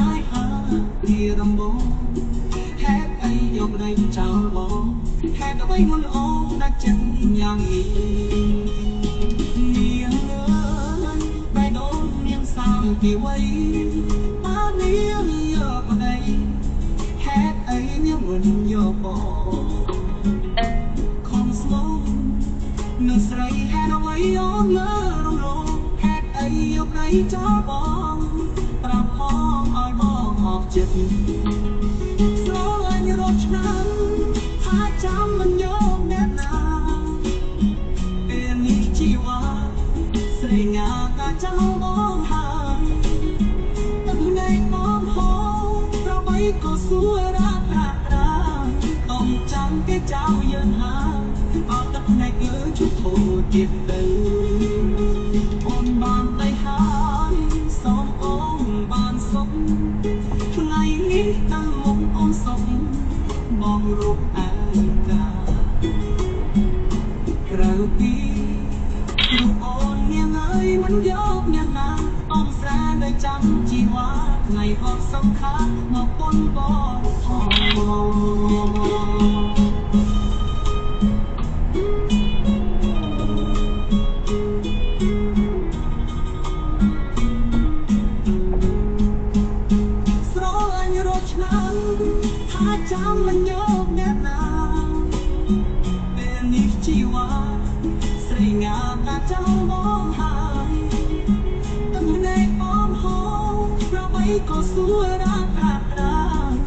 នេហាពីដំបូង ហេតុអីយកប្តីចោលបង ហេតុអ្វីងល់អូនដាច់ចិត្តយ៉ាងនេះ? នាងអើយ បែដូននាងសាមពីវ័យ បាននាងយកប្តី ហេតុអីនាងមិនយកបង? ខំស្មងនៅស្រី ហេតុអ្វីអូនលើរំលង ហេតុអីយកប្តីចោលបង ប្រាប់ផងឲ្យបងអស់ចិត្ត។ ស្រឡាញ់រាប់ឆ្នាំ ថាចាំមិនយកអ្នកណា ពេលនេះជីវ៉ាស្រីងាកាចាំបងហើយ ទឹកភ្នែកបងហូរ ប្របីក៏សួររាប្រារា កុំចាំគេចៅយើងហើយ អត់ទឹកភ្នែកគឺជប់ហូរទៀតទៅ។ អូនបានទៅហើយ សូមអូនបានសុខ ថ្ងៃនេះទៅមុខអូនសុខ បងរូបឯកាក្រៅពីព្រោះអូននាងអើយមិនយកអ្នកណា អមស្រែនៅចាំជីវ៉ា ថ្ងៃអត់សំខាន់មកពុនបងផង។ ស្រឡាញ់រាប់ឆ្នាំ ថាចាំមិនយក